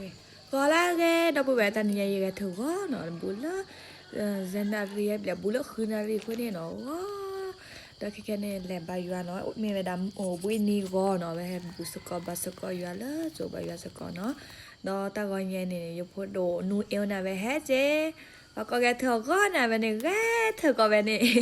ဂီၤလၢအဂ့ၤ ဒီပုၢ်ဝဲၢ် တနံၤညါယဂဲၤထၢၣ်ဂီၤနီၤ ဘူးလၢ စဲနရံၣ်ဘျဲၣ် ဘူးလၢဃုနၣ်ရံၣ်အဃိန့ၣ်နီၤ ဂီၤ ဒီးခဲခဲန့ၣ် လဲၤဘါယွၤနီၤ မ့ၢ်ဝဲဒၣ်အိၣ်ဘှံးနံၤဂီၤနီၤ ဝဲဟဲဘူးစ့ၢ်ကီးဘါစ့ၢ်ကီးယွၤလၢကၠိဘါယွၤစ့ၢ်ကီးနီၤ ဒီးတၢ်ဂီၤညါန့ၣ် ယဖိဒိၣ်နူအ့န့ၣ် ဝဲဟဲက့ၤ ပှၤကိးဂဲၤထၢၣ်အဂီၢ်န့ၣ် ဝဲန့ၣ် ဂဲၤထၢၣ်ကိးဝဲန့ၣ်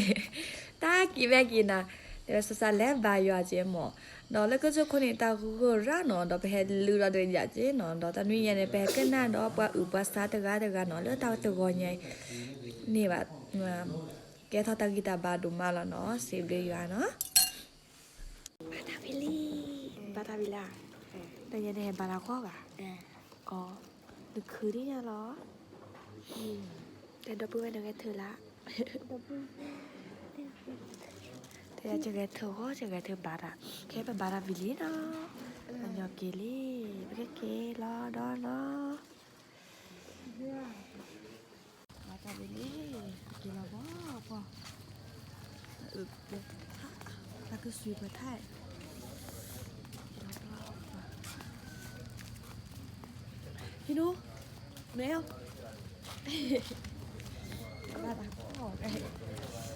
တၢ်ကံးဝဲက့ၤနၤ တဲဝဲစးစးလဲၤဘါယွၤက့ၤမၢ် ဒီးလၢကၠိခိၣ်န့ၣ် တၢ်ဂိၢ်ရၣ်နီၤ ဒီးပဟဲလုၢ်ဒီးတယၤက့ၤနီၤ ဒီးတနွံညါန့ၣ် ပဟဲကနၣ်ဒီးပှၤအုၣ်ပှၤဆါတဂၤတဂၤနီၤ လၢတၢ်တဂီၤညါအံၤန့ၣ်ဘၣ် ကဲထီၣ်တၢ်ဂံၢ်တၢ်ဘါဒိၣ်မးလီၤနီၤ စံးဘျုးယွၤနီၤ ဘါတၢ်ဝံၤလံ ဘါတၢ်ဝံၤလံ တနံၤညါန့ၣ် ဟဲဘါတၢ်ဂီၤဘၣ် အီ နခုဒ်ညါလီၤ တဲဒီပုၢ်ဝဲၢ်နဂဲၤထၢၣ်လၢ တဲယဂဲၤထၢၣ်ဂီၤ ယဂဲၤထၢၣ်ဘါတၢ် ခဲပဘါတၢ်ဝံၤလံနီၤ အညီက့ၤလံ ပကက့ၤလီၤဒီးနီၤ ဘါတၢ်ဝံၤလံ က့ၤလီၤဘီပှၤ အုၣ်ပထါ တၢ်ကစူၤပထါ ဟံးနူ နဲ ဘါတၢ်ကီ တၢ်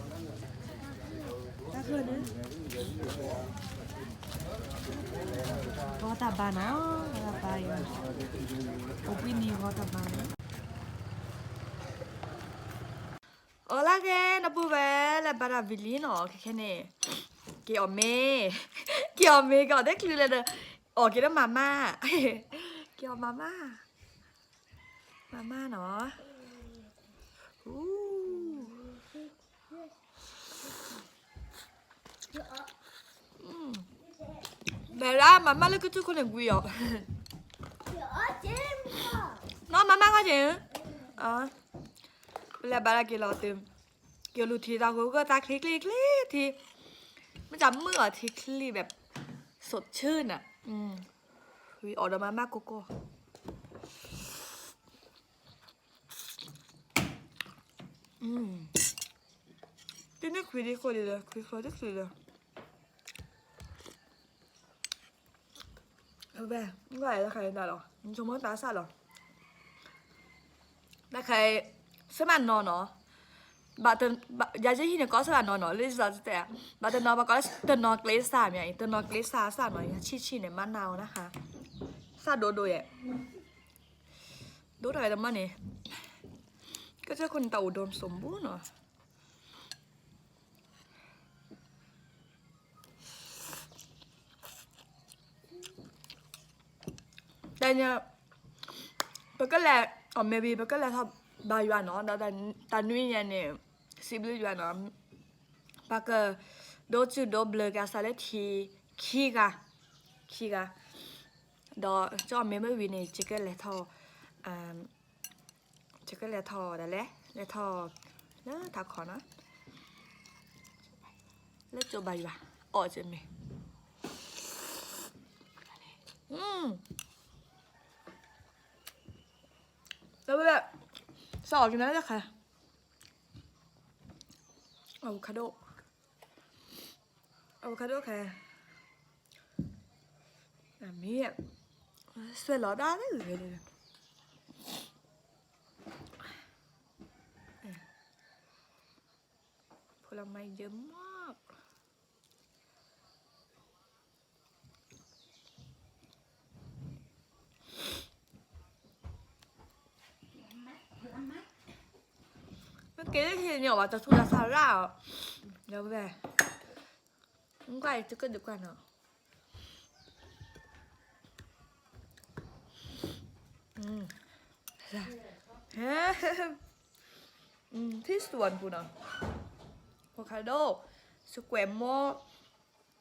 ဃၢၤန့ၣ် ဂီၤတၢ်ဘါနီၤ ဂီၤတၢ်ဘါယွၤ အိၣ်ဘှံးနံၤဂီၤတၢ်ဘါနီၤ အီၣ်လၢက့ၤ နပုၢ်ဝဲၢ် လဲၤဘါတၢ်ဝံၤလံနီၤ ခဲခဲန့ၣ် က့ၤအီၣ်မ့ၤ က့ၤအီၣ်မ့ၤ က့ၤအီၣ်ဒဲချုးလဲၣ်ဒီး အီၣ်က့ၤဒီးမၤမၢ် က့ၤအီၣ်မၤမၢ် မၤမၢ်နီၤ ဘဲၣ်ရၣ် မၤမၢ်လၢကၠိခိၣ်န့ၣ်ကွံာ်အီၤ နီၢ်မၤမၢ်ခီက့ၤ ပလဲၤဘါတၢ်က့ၤလီၤတုၤ က့ၤလူၤထံတၢ်ဂိၢ်ဂၢၢ်တၢ်ချံချံချံထံ မ့ၢ်တၢ်မုၢ်အီၤထံချံဘဲၣ် စးဆၢနၤ ဝံၤအီၣ်ဒီးမၤမၢ်ကိၢ်ကိၢ် တန့ၢ်ခွံဒံးဃိဒံးဒီး ခွံဃိတချုးဒီး ဝဲ နကွၢ်တၢ်ခါအံၤတၢ်လီၤ နဆိကမိၣ်တၢ်စၢ်လီၤ တၢ်ခါအံၤ စဲမးနီၤနီၤ ဘၣ် ယၤယဟံၣ်န့ၣ် ကိးစဲမးနီၤနီၤ လၢယသးတဲ ဘၣ်တနီၤ ပှၤကိးလၢတနီၤကျ့စၢ်မ့ၢ်အံၤ တနီၤကျ့စၢ်စၢ်နီၤ ယဆံၣ်ဆံၣ်န့ၣ် မးနၢ်အီၤနၢ်ဟါ စၢ်ဒိၣ်ဒိၣ်ယဲၢ် ဒိၣ်တၢ်ဝဲတမီၢ်န့ၣ် ကစၢၢ်ခိၣ်န့ၣ် တၢ်အိၣ်ဒိၣ်စမူနီၤ တၢ်ညါ ပကလဲၤ အီၣ်မ့ၤဝံၤ ပကလဲၤထီၣ်ဘါယွၤနီၤ ဒီးတၢ်နွံညါန့ၣ် စံးဘျုးယွၤနီၤ ပက ဒိၣ်စုဒိၣ်ဘျၢကစၢ်လၢထံ ခံဂၤ ခံဂၤ ဒီးကၠီအီၣ်မ့ၤမ့ၢ်ဝံၤန့ၣ် ယကလဲၤထီၣ် ယကလဲၤထီၣ်ဒ်လဲၣ် လဲၤထီၣ် လၢထးခီနီၤ လၢကၠိဘါယွၤ အီၣ်က့ၤမ့ၤ လၢဝဲ စးအီၣ်က့ၤနၤလၢခါ avocado avocado ခါ အမ့ၢ် ဆွဲလီၤတၢ်လၢဂ့ၤ ผลไม้เยอะมาก မ့ၢ်က့ၤလၢဟံၣ်န့ၣ် အဝဲတထူၣ်လၢသးရၣ်အီၤ ဒီးဝဲ နကွၢ်အံၤတကဒုးကွၢ်နီၤ ထံစွၣ်ပူၤနီၤ avocado စကွဲးမီ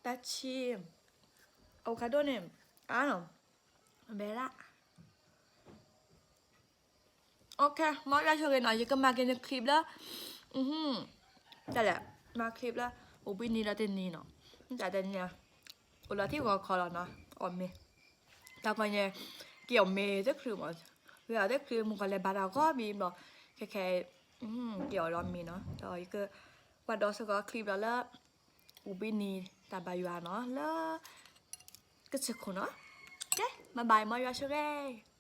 တၢ်ဆံ avocado န့ၣ် အါနီၤ ဘဲလၢ OK မ့ၢ်ယွၤဆိၣ်ဂ့ၤနီၤ ယကမၤက့ၤန clip လၢ တၢ်လဲၣ် မၤ clip လၢ အိၣ်ဘှံးနံၤဒီးတနံၤနီၤ မ့ၢ်တၢ်တနံၤ အိၣ်လီၤထံဂီၤခီလီၤနီၤ အီၣ်မ့ၤ တၢ်ကီညါ က့ၤအီၣ်မ့ၤတချုးမး ဂ့ၤအီၣ်တချုး မုၢ်ကီၢ်လဲၤဘါတၢ်ဂီၢ်ဘံဘျီ ခဲခဲ က့ၤအီၣ်လီၤမ့ၤနီၤ ဒီးယက ကွၢ်ဒီးစ့ၢ်ကီး clip လီၤလၢ အိၣ်ဘှံးနံၤ တၢ်ဘါယွၤနီၤ လၢ ကစၢၢ်ခိၣ်နီၤ ကဲ bye bye မ့ၢ်ယွၤဆိၣ်ဂ့ၤ